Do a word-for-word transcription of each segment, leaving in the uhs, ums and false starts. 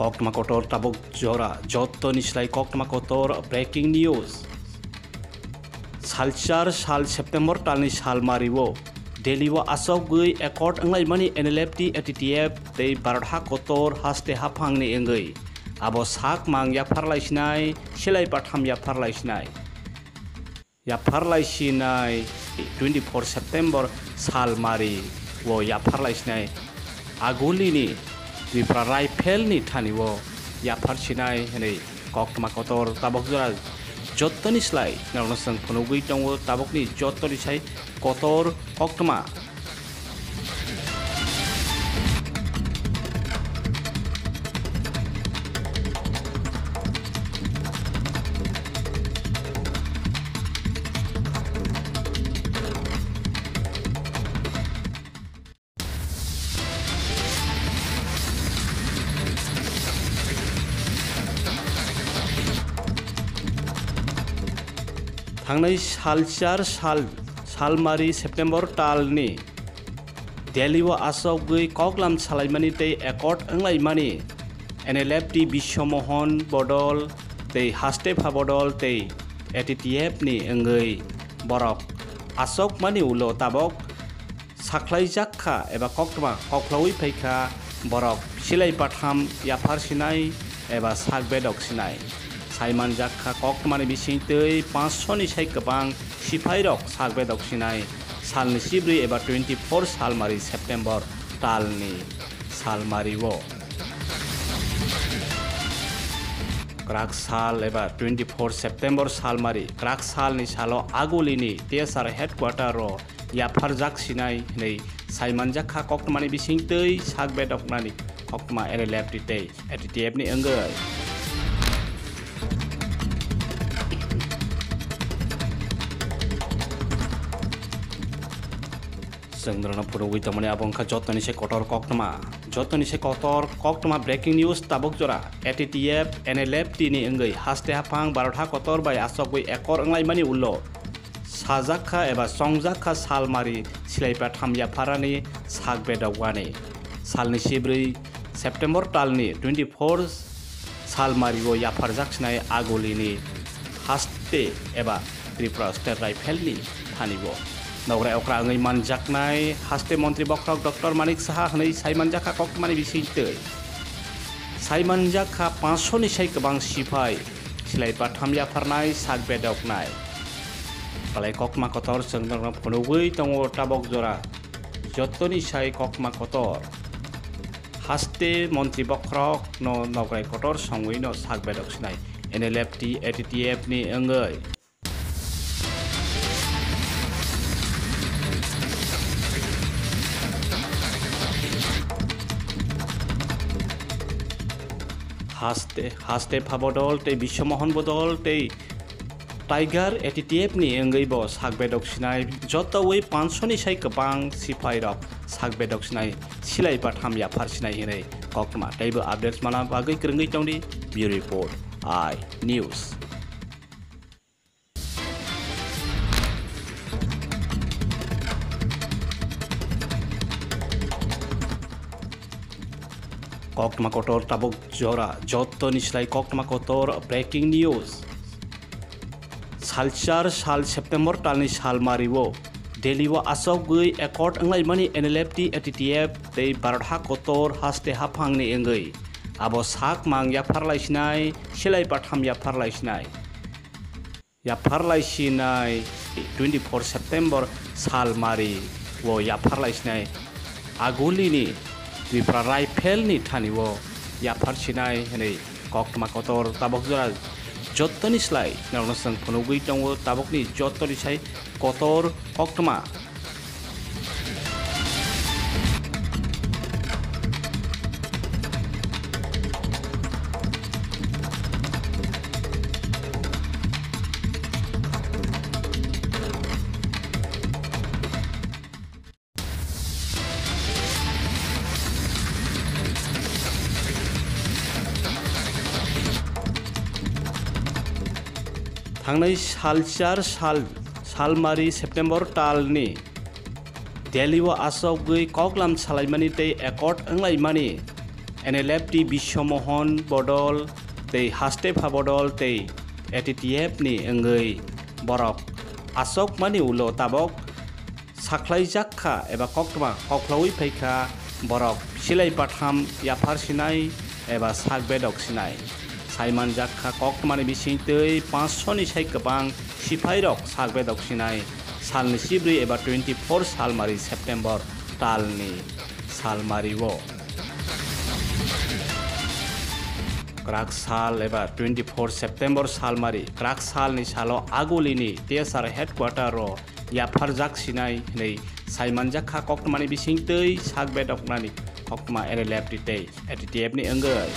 Koktwma kotor tabuk jora, jottoni slai koktwma kotor breaking news. Salchar sal September talni salmario Delhi o asokgwi accord wnglaimani N L F T, A T T F tei Bharat ha kotor haste haphangni wngwi abo sak mang yapharlaisinai, silai patham yapharlaisinai. Yapharlaisinai twenty four September salmari o yapharlaisinai agulini Tripura Rifle ni thani o yapharsinai hwnwi koktwma kotor tabok jora jottoni slai norokno chwng phunugwi tongo tabokni jottoni sai kotor koktwma. Thangnai salchar sal salmari September talni Delhi o asokgwi koklam salaimani tei accord wnglaimani N L F T Biswamohon Bodol tei Hastepha Bodol tei A T T F ni wngwi borok asokmani ulo tabok sakhlaijak kha eba koktwma kokhlawi phai kha borok silai patham yapharsinai eba sak bedok sinai. Saimanjak kha koktwmani bisingtwi panchsho ni sai kwbang siphairok sak bedok sinai salni sibri eba twenty four salmari September talni salmari o. Kwrak sal eba twenty four September salmari kwrak salni salo agulini T S R headquarter o yapharjak sinai hwnwi saimanjak kha koktwmani bisingtwi sak bedoknani koktwma N L F T tei A T T F ni wngwi. Chwng norokno phunugwi tongmani abo wngkha jotoni se kotor koktwma. Jotoni se kotor koktwma breaking news tabuk jora A T T F N L F T ni wngwi haste haphang Bharat ha kotor bai asokgwi ekor wnglaimani ulo sajak kha eba chongjak kha salmari silai patham yapharani sak bedok wani. Salni sibri September talni twenty four salmari o yapharjak sinai agulini haste eba Tripura State Rifle ni thani o. Nograi okra wngwi manjaknai haste montri bokhorok Doctor Manik Saha hwnwi saimanjak kha koktwmani bisingtwi. Saimanjak kha panchsho ni sai kwbang siphai silai patham yapharnai sak bedoknai. Palai koktwma kotor chwng norokno phunugwi tongo tabok jora jotoni sai koktwma kotor. Haste montri bokhorok no nograi kotor songwi no sak bedok sinai N L F T A T T F ni wngwi. Haste, Hastepha Bodol tei Biswamohon Bodol tei Tiger A T T F ni wngwi bo sak bedok sinai, jotowi panchsho ni sai kwbang siphai rok sak bedok sinai, silai patham yaphar sinai hinwi koktwma teibo updates mana bagwi kwrwngwi tongdi. Bureau Report, I News. Koktwma kotor tabuk jora, jottoni slai koktwma kotor breaking news. Salchar sal September talni salmario Delhi o asokgwi accord wnglaimani N L F T A T T F tei Bharat ha kotor haste haphangni wngwi abo sak mang yapharlaisinai, silai patham yapharlaisinai. Yapharlaisinai twenty four September salmari o yapharlaisinai agulini Tripura Rifle ni thani o yapharsinai hinwi koktwma kotor tabok jora jottoni slai norokno chwng phunugwi tongo tabokni jottoni sai kotor koktwma. Thangnai salchar sal, salmari September talni Delhi o asokgwi koklam salaimani tei accord wnglaimani N L F T Biswamohan Bodol tei Hastepha Bodol tei A T T F ni wngwi borok achokmani ulo tabok sakhlaijak kha eba koktwma koklogwi phai kha borok silai patham yaphar sinai eba sak bedok sinai. Saimanjak kha koktwmani bisingtwi panchsho ni sai kwbang siphairok sak bedok sinai salni sibri eba twenty four salmari September talni salmario. Kwrak sal eba twenty four September salmari kwrak salni salo Agulini T S R headquarter o yapharjak sinai hinwi saimanjak kha koktwmani bisingtwi sak bedoknani koktwma N L F T tei A T T F ni wngwi.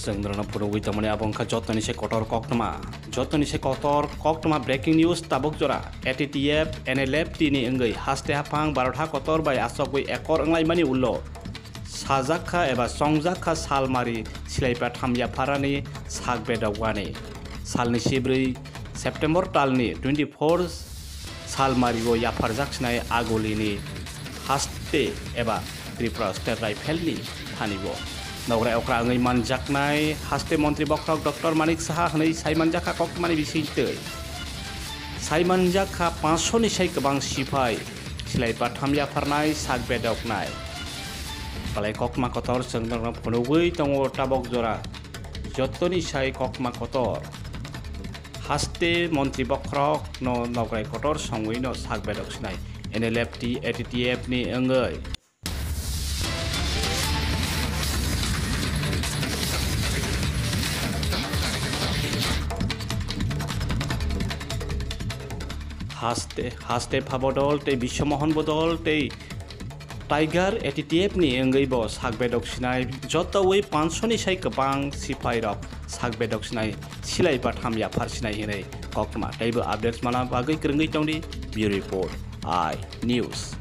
Chwng norokno phunugwi tongmani abo wngkha jotoni se kotor koktwma. Jotoni se kotor koktwma breaking news tabuk jora A T T F, N L F T ni wngwi haste haphang Bharat ha kotor bai achogwi ekor wnglaimani ulo sajak kha eba chongjak kha salmari silai patham yapharani sak bedok wani. Salni sibri September talni twenty four salmario yapharjak sinai Agulini haste eba Tripura State Rifle ni thani bo. Nograi okra wngwi manjaknai haste montri bokhorok Doctor Manik Saha hwnwi saimanjak kha koktwmani bisingtwi. Saimanjak kha panchsho ni sai kwbang siphai silai patham yapharnai sak bedoknai. Belai koktwma kotor chwng nokno phunugwi tongo tabok jora jotoni sai koktwma kotor. Haste montri bokhorok no nograi kotor songwi no sak bedok sinai N L F T, A T T F ni wngwi. Haste, Hastepha Bodol tei Biswamohan Bodol tei Tiger A T T F ni wngwi bo sak bedok sinai jotowi panchsho ni sai kwbang siphai rok sak bedok sinai silai patham yaphar sinai hinwi koktwma teibo updates mana bagwi kwrwngwi tongdi. Bureau Report, I News.